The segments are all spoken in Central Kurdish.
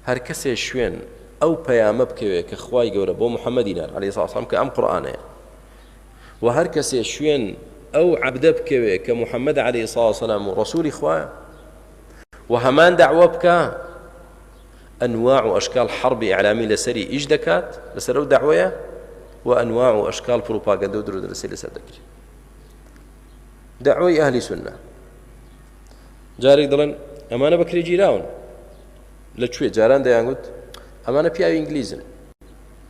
هەر کەسێ شوێن ئەو پەیامە بکەوێ کە خوای گەورە بۆ محەممەدی نارد عەلەیهی سڵاو وسلام کە ئەم قورئانەیە و هەر کەسێ شوێن ئەو عەبدە بکەوێ کە محەممەد عەلەیهی سڵاو وسلام و ڕەسوولی خوایە و هەمان دەعوە بکا ئەنواع و ئەشکال حەربی ئیعلامی لەسەری ئیش دەکات لەسەر ئەو دەعوەیە و ئەنواع و ئەشکال پروپاگەندە و درۆدەرسی لەسەر دەکرێت دەعوەی ئەهلی سنە جارێک دەڵێن ئەمانە بەکرێ گیراون لە کوێ جاران دەیانگوت ئەمانە پیاوی ئینگلیزن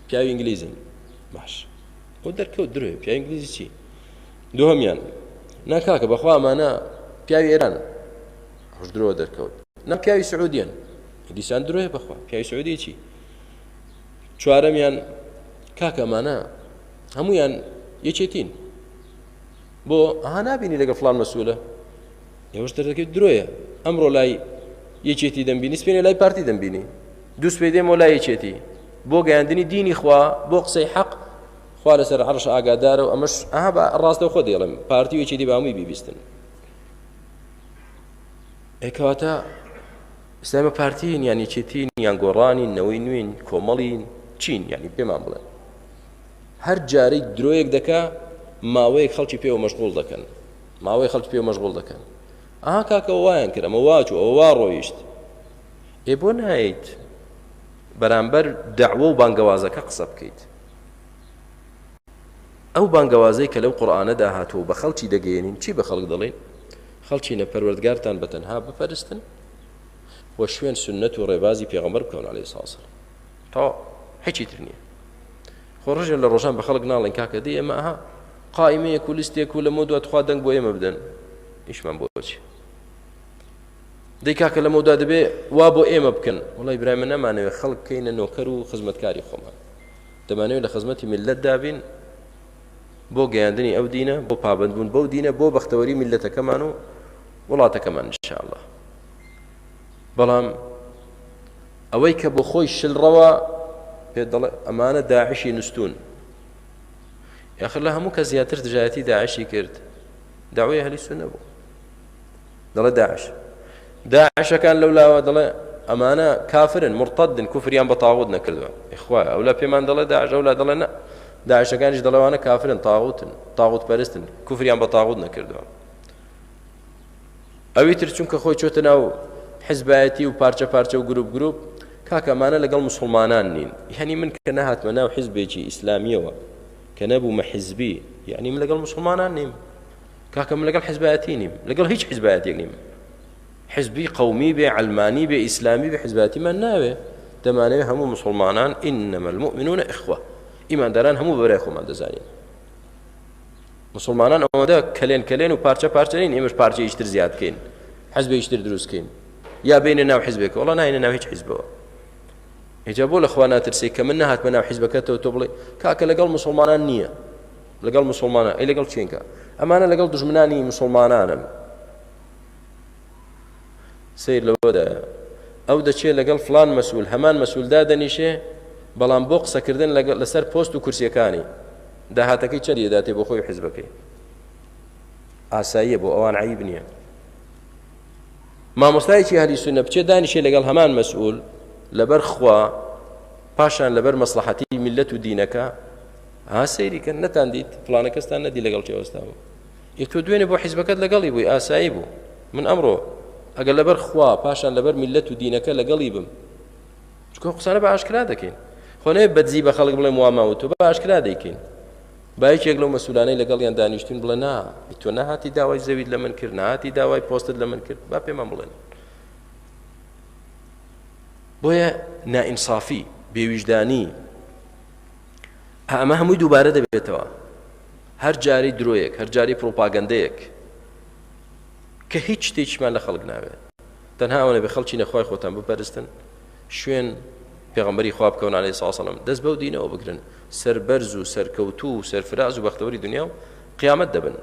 پیاوی ئینگلیزن باش ئەو دەرکەوت درۆێ پیاوی ئینگلیزی چی دووهەمیان ناکاکە بەخوا ئەمانە پیاوی ئێران هەش درۆ دەرکەوت نا پیاوی سعودیان دیسان درۆێ بەخوا پیاوی سعودی چی چوارەمیان کاکە ئەمانە هەمویان یەکێتین بۆ ئەها نابینی لەگە فلان مەسولە ئێوەش دەردەکەوت درۆیە ئەمڕۆ لای یەکێتی دەمبینی سپێنێ لای پارتی دەمبینی دوو سپێ دێمەوە لای یەکێتی بۆ گەیاندنی دینی خوا بۆ قسەی حەق خوا لەسەر عەرش ئاگادارە و ئەمەش ئەها بە ڕاستەوخۆ دەیڵێم پارتی و یەکێتی بە هەمووی بیبیستن ئێکەواتە ئیسلامە پارتین یان یەکێتین یان گۆڕانین نەوەی نوێن کۆمەڵین چین یعنی پێمان بڵێن هەر جارەی درۆیەک دەکا ماوەیەک خەڵکی پێوە مەشغوڵ دەکەن ماوەی خەڵکی پێوە مەشغوڵ دەکەن ئاها کاکە وایان کرد ئەمە واچوو ئەوە وا ڕۆیشت ئێ بۆ نایت بەرامبەر دەعوە و بانگەوازەکە قسە بکەیت ئەو بانگەوازەی کە لەو قورآانەدا هاتووە بە خەڵکی دەگەێنین چی بە خەڵک دەڵێن خەڵکی نە پەروەردگارتان بە تەنها بپەرستن و شوێن سنت و ڕێبازی پێغەمبەر بکەون عەلەیهی سڵام تەواو هیچی تر نییە خۆ ڕژێن لە ڕۆژان بە خەڵک ناڵێن کاکە دەی ئێمە ئەها قائیمەیەک و لیستێک و لەمە دوا تخوا دەنگ بۆ ئێمە بدەن ئیشمان بۆ چی دەی کاکە لەمە دا دەبێ وا بۆ ئێمە بکەن وڵی برای من نەمانەوێت خەڵک بکەینە نۆکەر و خزمەتکاری خۆمان دەمانەوێت لە خزمەتی میللەت دابین بۆ گەیاندنی ئەو دینە بۆ پابندبوون بەو دینە بۆ بەختەوەری میللەتەکەمان و وڵاتەکەمان انشاءالله بەڵام ئەوەی کە بۆ خۆی شلڕەوە پێت دەڵێ ئەمانە داعشی نوستون یاخر لە هەموو کە زیاتر دژایەتی داعشی کرد داوای هەلی سونە بوو دەڵێ داعش داعشەکان لەو لاوە دەڵێ ئەمانە کافرن مرتدن کوفریان بە تاغوت نەکردووە ئیخوا ئەولا پێمان دەڵێ داعش ئەولا دەڵێ نە داعشەکانیش دەڵێوانە کافرن تاغوتن تاغوت پەرستن کوفریان بە تاغوت نەکردووە ئەوی تر چونکە خۆی چۆتە ناو حزبایەتی و پارچە پارچە و گروپ گروپ کاکە ئەمانە لەگەڵ مسلمانان نین یعنی من کە نەهاتمە ناو حزبێکی ئیسلامیەوە کە نەبوومە حزبی یعنی من لەگەڵ مسلمانان نیم کاکە من لەگەڵ حزبایەتی نیم لەگەڵ هیچ حزبایەتێک نیم حزبی قومی بێ علمانی بێ ئیسلامی بێ حزباتیمان ناوێ دەمانەوێ هەموو مسلمانان إنما المؤمنون إخوة ئیمانداران هەموو بەرای خۆمان دەزانین موسڵمانان ئەوەندە کەلێن کەلێن و پارچە پارچە نین ئێمەش پارچەیەکی تر زیاد بکەین حزبێکی تر دروست بکەین یا بینە ناو حزبێک وەڵا ناینە ناو هیچ حزبەوە ئیجا بۆ لە خوا ناترسی کە من نەهاتمە ناو حزبەکەتەوە تۆ بڵێ کاکە لەگەڵ مسلمانان نییە لەگەڵ مسلمانە ئەی لەگەڵ چینکە ئەمانە لەگەڵ دژمنانی مسلمانانن سیر لەوەدایە ئەو دەچێت لەگەڵ فلان مەسول هەمان مەسول دادەنیشێ بەڵام بۆ قسەکردن لەسەر پۆست و کورسیەکانی داهاتەکەی چەندی دەداتێ بۆ خۆی و حزبەکەی ئاساییە بۆ ئەوان عیب نییە مامۆستایەکی هەلی سونە بچێت دانیشێ لەگەڵ هەمان مەسئول لەبەر خوا پاشان لەبەر مەسلحەتی میلەت و دینەکە ها سەیری کەن نەتان دیت فلانە کەستان نەدی لەگەڵ کێ وەستاوە ئێ تۆ دوێنێ بۆ حیزبەکەت لەگەڵی بووی ئاسایی بوو من ئەمڕۆ ئەگەر لەبەر خوا پاشان لەبەر میلەت و دینەکە لەگەڵی بم چونکە قسانە بە ئاشکرا دەکەین خۆ نەوێت بەدزی بە خەڵک بڵێم وا ماوە تۆ بە ئاشکرا دەیکەین با یەکێک لەو مەسولانەی لەگەڵیان دانیشتون بڵێ نا تۆ نەهاتی داوای زەویت لە من کرد نهاتی داوای پۆستت لە من کرد با پێمان بڵێن بۆیە نائینسافی بێویژدانی ئەمە هەمووی دووبارە دەبێتەوە هەر جارەی درۆیەک هەر جارەی پرۆپاگەندەیەک کە هیچ شتێکیمان لە خەڵک ناوێت تەنها ئەوە نەبێ خەڵکی نەخوای خۆتان بپەرستن شوێن پێغەمبەری خوا بکەون عەلەیهی سڵاو سەلام دەست بەو دینەوە بگرن سەربەرز و سەرکەوتوو و سەرفراز و بەختەوەری دنیا و قیامەت دەبن.